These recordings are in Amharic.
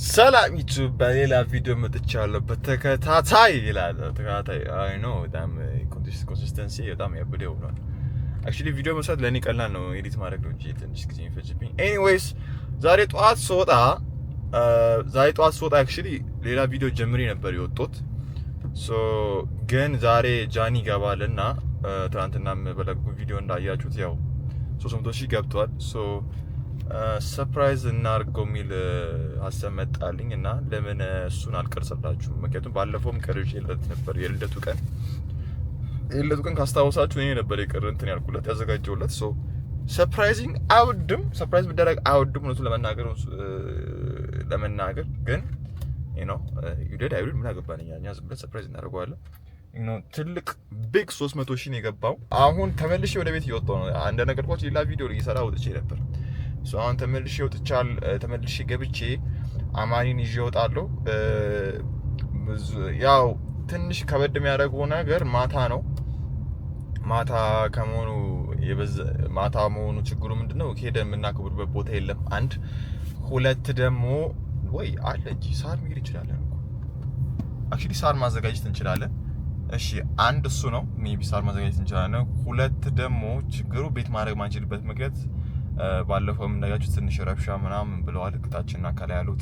ሰላም ዩቱብ፣ በሌላ ቪዲዮ መጥቻለሁ። በተከታታይ ይላል፣ ተከታታይ። I know፣ በጣም consistency በጣም ያበደ ሆኗል። Actually ቪዲዮ መስራት ለእኔ ቀላል ነው፣ edit ማድረግ ነው እንጂ ትንሽ ጊዜ የሚፈጅብኝ። Anyways፣ ዛሬ ጠዋት ስወጣ actually ሌላ ቪዲዮ ጀምሬ ነበር የወጣሁት። So ግን ዛሬ ጃኒ ይገባልና ትናንትናም በለቀኩት ቪዲዮ እንዳያችሁት ያው 300 ሺህ ገብቷል። So surprise እናድርገው የሚል ሀሳብ መጣልኝ እና ለምን እሱን አልቀርጽላችሁም? ምክንያቱም ባለፈውም ቀርጬለት ነበር የልደቱ ቀን ካስታወሳችሁ እኔ ነበር የቀር እንትን ያልኩለት፣ ያዘጋጀሁለት። So surprising አይወድም፣ surprise መደረግ አይወድም። እውነቱን ለመናገር ግን ይውደድ አይውደድ ምን አገባን እኛ ዝም ብለን surprise እናደርገዋለን። ትልቅ big 300 ሺህ ነው የገባው። አሁን ተመልሼ ወደ ቤት እየወጣሁ ነው። እንደነገርኳችሁ ሌላ ቪዲዮ እየሰራ ወጥቼ ነበር። አሁን ተመልሼ ወጥቻል። ተመልሼ ገብቼ አማኒን ይዤ እወጣለሁ። ያው ትንሽ ከበድ የሚያደርገው ነገር ማታ ነው። ማታ ከመሆኑ ማታ መሆኑ ችግሩ ምንድነው? ሄደን የምናከብርበት ቦታ የለም። አንድ፣ ሁለት ደግሞ ወይ አለ እንጂ ሳር መሄድ እንችላለን እኮ። Actually ሳር ማዘጋጀት እንችላለን። እሺ፣ አንድ እሱ ነው፣ maybe ሳር ማዘጋጀት እንችላለን። ሁለት ደግሞ ችግሩ ቤት ማድረግ ማንችልበት ምክንያት ባለፈው የምናያችሁ ትንሽ ረብሻ ምናምን ብለዋል ከታችና ከላይ ያሉት።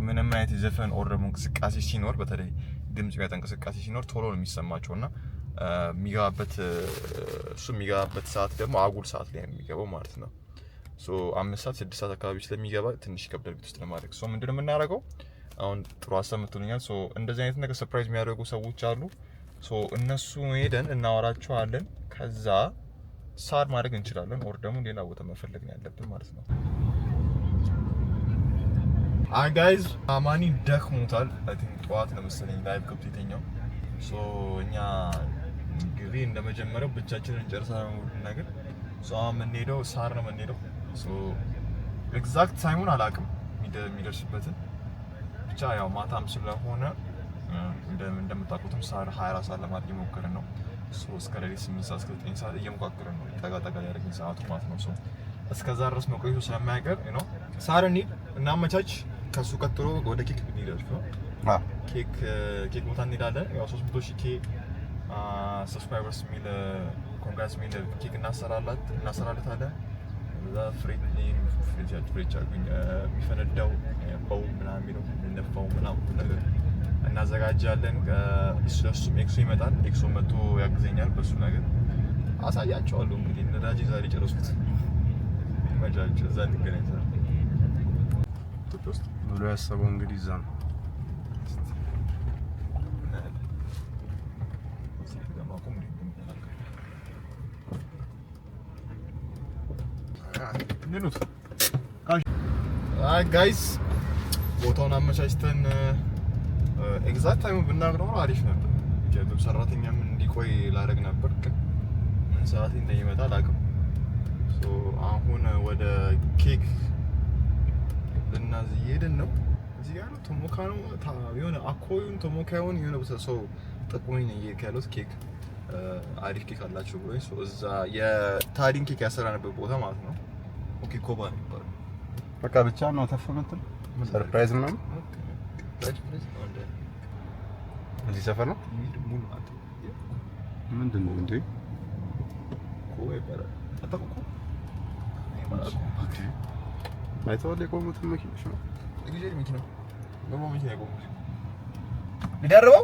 ምንም አይነት የዘፈን or ደግሞ እንቅስቃሴ ሲኖር፣ በተለይ ድምጽ የሚያወጣ እንቅስቃሴ ሲኖር ቶሎ ነው የሚሰማቸው እና የሚገባበት እሱ የሚገባበት ሰዓት ደግሞ አጉል ሰዓት ላይ ነው የሚገባው ማለት ነው። So 5 ሰዓት 6 ሰዓት አካባቢ ስለሚገባ ትንሽ ይከብዳል ቤት ውስጥ ለማድረግ። So ምንድነው የምናደርገው? አሁን ጥሩ ሀሳብ መጥቶልኛል። So እንደዚህ አይነት ነገር surprise የሚያደርጉ ሰዎች አሉ። So እነሱ ሄደን እናወራቸዋለን። ከዛ ሳር ማድረግ እንችላለን፣ or ደግሞ ሌላ ቦታ መፈለግ ነው ያለብን ማለት ነው። አይ guys፣ አማኒ ደክሞታል። I think ጠዋት ነው መሰለኝ live ገብቶ የተኛው። So እኛ እንግዲህ እንደመጀመሪያው ብቻችንን እንጨርሳለን ሁሉን ነገር። So አሁን የምንሄደው ሳር ነው የምንሄደው። So exact time ኡን አላውቅም የሚደርስበትን፣ ብቻ ያው ማታም ስለሆነ እንደምታውቁትም ሳር 24 ሰዓት ለማድረግ እየሞከርን ነው። So እስከ ሌሊት 8 ሰዓት፣ እስከ 9 ሰዓት እየሞካከርን ነው። ጠጋ ጠጋ ያደረግን ሰዓቱ ማለት ነው። So እስከዛ ድረስ መቆየቱ ስለማይቀር ነው ሳር እንሂድ፣ እናመቻች። ከሱ ቀጥሎ ወደ ኬክ እንሄዳለን ነው። ኬክ ቦታ እንሄዳለን። ያው 300 ሺህ K subscribers የሚል፣ congrats የሚል ኬክ እናሰራለታለን። እዛ ፍሬት ፍሬት አልኩኝ፣ የሚፈነዳው በው ምናምን የሚለው፣ የሚነፋው ምናምን ነገር እናዘጋጃለን። እሱም ኤክሶ ይመጣል። ኤክሶ መጥቶ ያግዘኛል በሱ ነገር፣ አሳያቸዋለሁ። እንግዲህ ነዳጅ ዛሬ ጨረስኩት። ይመቻችሁ። እዛ እንገናኝ። ኢትዮጵያ ውስጥ ብሎ ያሰበው እንግዲህ እዛ ነው። እናያለን። እዚህ ጋር ማቆም እንዴት እንደሚተናገር እንኑት። አይ guys፣ ቦታውን አመቻችተን exact time ኡ ብናውቅ ኖሮ አሪፍ ነበር። ምክንያቱም ሰራተኛም እንዲቆይ ላደርግ ነበር፣ ግን ምን ሰዓት እንደሚመጣ አላውቅም። So አሁን ወደ ኬክ ልናዝ እየሄድን ነው። እዚህ ጋር ነው፣ ቶሞካ ነው፣ የሆነ አኮዩን ቶሞካዩን የሆነ ሰው ጠቁሞኝ ነው እየሄድክ ያለሁት፣ ኬክ አሪፍ ኬክ አላቸው ብሎኝ። So እዛ የታዲን ኬክ ያሰራንበት ቦታ ማለት ነው። Okay፣ ኮባ ነው የሚባለው። በቃ ብቻ ነው ተፍ የምትል surprise ምናምን እዚህ ሰፈር ነው። ምንድን ነው እንዴ? ኮባ ይባላል። አታውቁም? አይተዋል የቆሙትን መኪኖች ነው። መኪና normal መኪና የቆሙት ልደርበው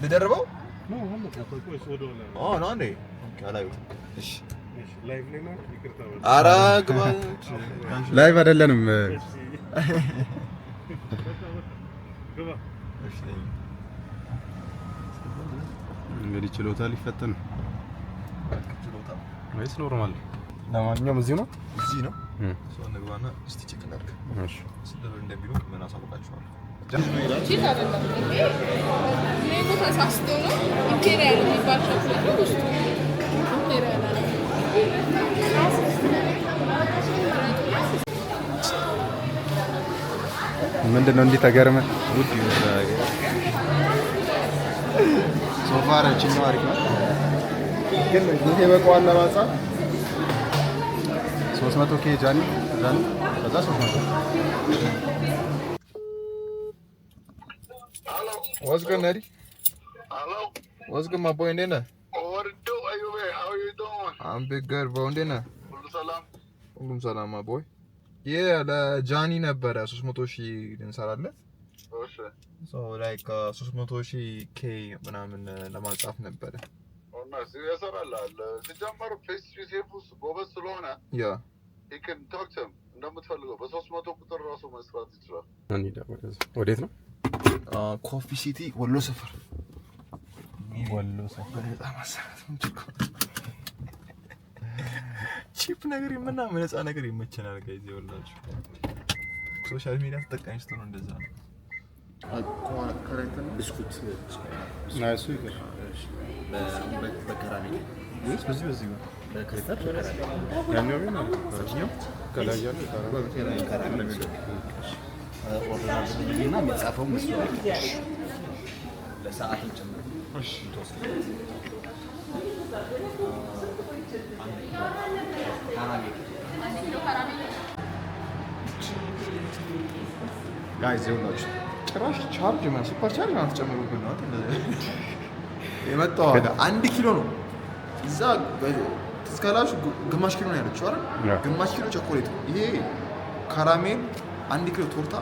ልደርበው ነው እንዴ? አላየሁትም። እሺ፣ ኧረ ግባ። Live አይደለንም። እሺ። እንግዲህ ችሎታ ሊፈተን ነው ችሎታ ወይስ normal? ለማንኛውም እዚሁ ነው። እዚህ ነው። So እንግባና እስቲ check እናድርግ። እሺ። ስንት ብር እንደሚሉ ምን አሳውቃችኋለሁ። Cheese አይደለም፣ ይሄ name ኡ ተሳስቶ ነው። ኢምፔሪያል የሚባል ቾክሌት ነው። ውስጡ ኢምፔሪያል አለ። ምንድን ነው እንዲህ ተገርመህ? ውድ ይመስላል። So far እችኛው አሪፍ ነው፣ ግን ጊዜ በቀዋል ለማጻፍ 300 K ጃኒ ጃኒ ከዛ 300። What's good, Nettie? Hello. What's good, my boy? እንዴት ነህ? What it do, Ayube? How you doing? I'm big good, bro. እንዴት ነህ? ሁሉ ሰላም? ሁሉም ሰላም, my boy. Yeah, ለጃኒ ነበረ 300 ሺህ ልንሰራለት። እሺ። So like 300 ሺህ K ምናምን ለማጻፍ ነበረ። እና ይሰራልሃል። ሲጀመር pastry chef ውስጥ ጎበዝ ስለሆነ he can talk to him። እንደምትፈልገው በ300 ቁጥር ራሱ መስራት ይችላል። እንሂድ ወደዛ። ወዴት ነው? Coffee City ወሎ ሰፈር። ወሎ ሰፈር። በነፃ ማሰራት ምን ችግር፣ cheap ነገር ምናምን ነፃ ነገር ይመቸናል። Guys፣ ይኸውላችሁ social media ተጠቃሚ ስትሆኑ እንደዛ ነው። ብስኩት። እሱ ይቅር። በ caramel። ወይስ በዚህ ጋር? በ custard በ caramel። ያኛው ቢሆን አሪፍ ነው። ከላይ ያለው Caramel order አድርግልኝና የሚጻፈው እሱ ላይ ለሰዓትም ጭምር caramel። 1 ኪሎ caramel። Guys፣ ይኸውላችሁ ጭራሽ charge ምናምን super charge ምናምን ተጨምሮብን ነው አይደል? የመጣው ዋጋ 1 ኪሎ ነው። እዛ ትዝ ካላችሁ ግማሽ ኪሎ ነው ያለችው አይደል? Yeah። ግማሽ ኪሎ ቸኮሌት ነው። ይሄ caramel 1 ኪሎ ቶርታ።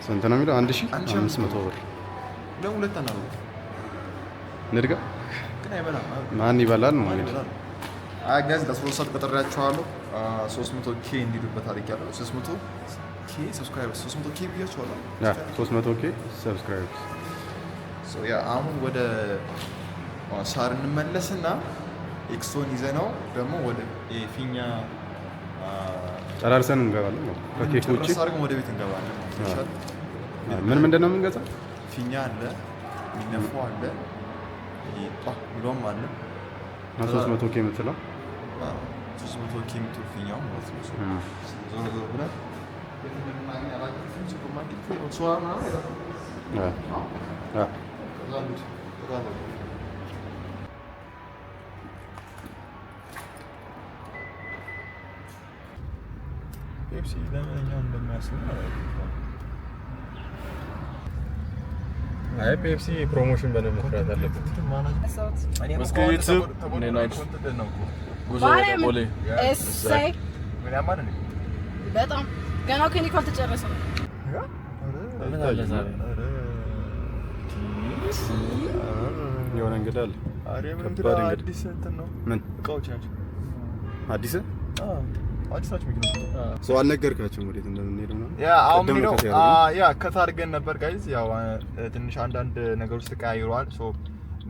ስንት ነው የሚለው? አንድ ሺህ 1500። 500 ብር። ለሁለት አናደርገው? ንድጋ። ግን አይበላም። ማን ይበላል ነው ማን እንግዲህ። ይበላል? አይ guys፣ ለ3 ሰዓት ቀጥሬያቸዋለሁ። 300 K እንዲሉበት አድርጌያለሁ። 300 K subscribers፣ 300 K ብያቸዋለሁ። Yeah፣ 300 K subscribers። So yeah፣ አሁን ወደ ሳር እንመለስና ኤክሶን ይዘነው ደግሞ ወደ ፊኛ ጨራርሰን እንገባለን ማለት ነው። ከኬክ ውጭ። ጨረስ አድርገን ወደ ቤት እንገባለን። ይሻላል። ምን ምንድን ነው የምንገዛው? ፊኛ አለ፣ የሚነፋው አለ፣ ይሄ ጧ የሚለውም አለ። 300 K የምትለው። 300 K የምትል ፊኛው ማለት ነው። So ዞሮ ዞሮ ብለን የት እንደምናገኝ አላውቅም። ሱፐርማርኬት ሶዋ ምናምን አይጠፋም። አ ከዛ እንሂድ። ከዛ እንሂድ። ፔፕሲ ለምን እኛን እንደሚያስቡ አላውቅም። አይ፣ ፔፕሲ promotion በደንብ መስራት አለበት። እስከ YouTube እንዴት ናችሁ? ጉዞ ወደ ቦሌ። እሰይ! ምን ያማል እንዴ? በጣም ገና እኮ የእኔ እኮ አልተጨረሰም። ምን አለ ዛሬ? የሆነ እንግዳ አለ። ኧረ ምን ከባድ እንግዳ። አዲስ እንትን ነው። ምን? እቃዎች ናቸው። አዲስ? አዎ፣ አዲስ ናቸው መኪኖች። ሰው አልነገርካቸውም ወዴት እንደምንሄድ ምናምን? Yeah፣ አሁን ቅድም ነው cut ያደረግነው። Yeah፣ cut አድርገን ነበር guys። ያው ትንሽ አንዳንድ ነገሮች ተቀያይረዋል። So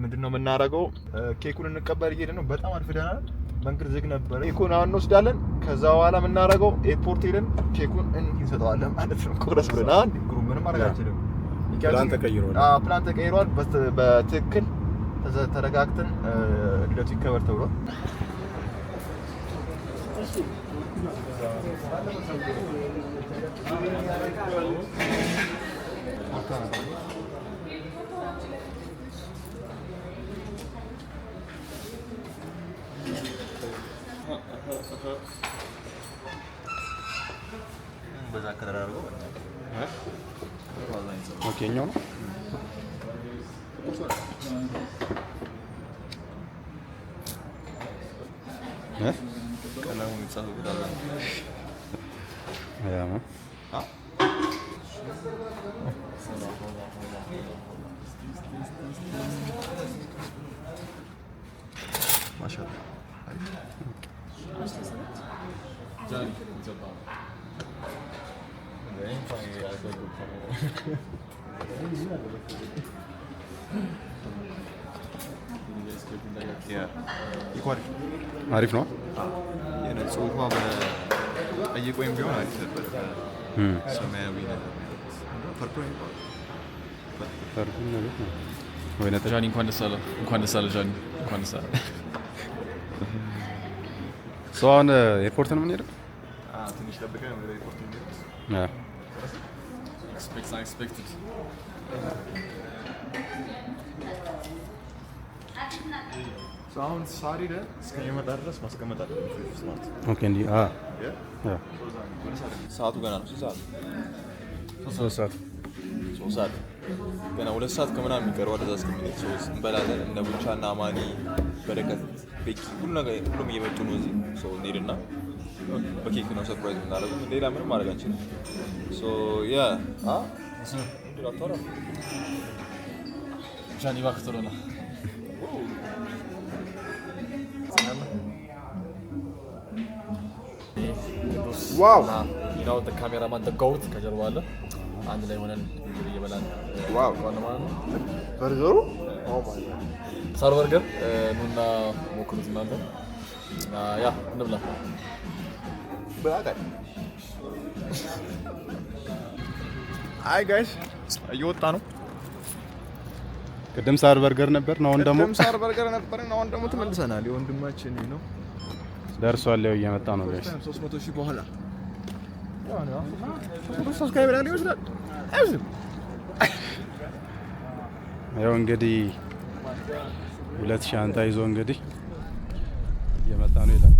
ምንድነው የምናደርገው? ኬኩን እንቀበል እየሄድን ነው። በጣም አርፍደናል። መንገድ ዝግ ነበረ። ኬኩን አሁን እንወስዳለን። ከዛ በኋላ የምናደርገው airport ሄደን ኬኩን እንሰጠዋለን ማለት ነው። ቁረስ ብለን አንድ ግሩም ምንም ማድረግ አንችልም። ፕላን ተቀይሯል። አዎ፣ ፕላን ተቀይሯል። በትክክል ተረጋግተን ልደቱ ይከበር ተብሏል። በዛ color አድርገው። Okay፣ እኛው ነው። እ? ቀለሙ የሚጻፈው አለ። Yeah ነው። አ? ማሻአላህ። ጃኒ ይገባል። አሪፍ ነው። የሆነ ጽሁፏ በጠይቅ ወይም ቢሆን አሪፍ ነበር። ሰማያዊ ነገር purple የሚባለው። Purple ነገር ነው። ወይነ ጠጅ። ጃኒ፣ እንኳን ደስ አለህ። እንኳን ደስ አለህ ጃኒ፣ እንኳን ደስ አለህ። ሰው አሁን airport ነው የምንሄደው። ትንሽ ጠብቀን ወደ airport እንሄድ። Yeah። Expect unexpected። አሁን ሳሪ እስከሚመጣ ድረስ ማስቀመጥ አለብን ፍሪጅ ውስጥ ማለት ነው። Okay፣ እንዲህ አ yeah። ሰዓቱ ገና ነው። ስንት ሰዓት? 3 ሰዓት። 3 ሰዓት፣ ገና 2 ሰዓት ከምናምን የሚቀረው ወደዛ እስከምንሄድ so እንበላለን። እነ ቡቻ እና አማኒ፣ በረከት፣ ቤኪ፣ ሁሉ ነገር ሁሉም እየመጡ ነው እዚህ። So እንሄድና በኬክ ነው surprise የምናደርገው። ሌላ ምንም ማድረግ አንችልም። So yeah፣ አ ምንድን ነው አታወራም? ጃኒ እባክህ ቶሎ ና። ቅዱስ ነው cameraman፣ GOAT ከጀርባ አለ። አንድ ላይ ሆነን ምግብ እየበላን ዋና ማለት ነው። በርገሩ oh my God. ሳር በርገር ኑና ሞክሩት እናንተ። Yeah፣ እንብላ። ብላታል። Hi guys፣ እየወጣ ነው። ቅድም ሳር በርገር ነበር ነው፣ አሁን ደግሞ ቅድም ሳር በርገር ነበርን፣ አሁን ደግሞ ተመልሰናል። የወንድማችን ነው። ደርሷል። ያው እየመጣ ነው guys። 300 ሺህ በኋላ 300 subscriber ያለው ይመስላል። አይመስልም? ያው እንግዲህ ሁለት ሻንጣ ይዞ እንግዲህ እየመጣ ነው ይላል።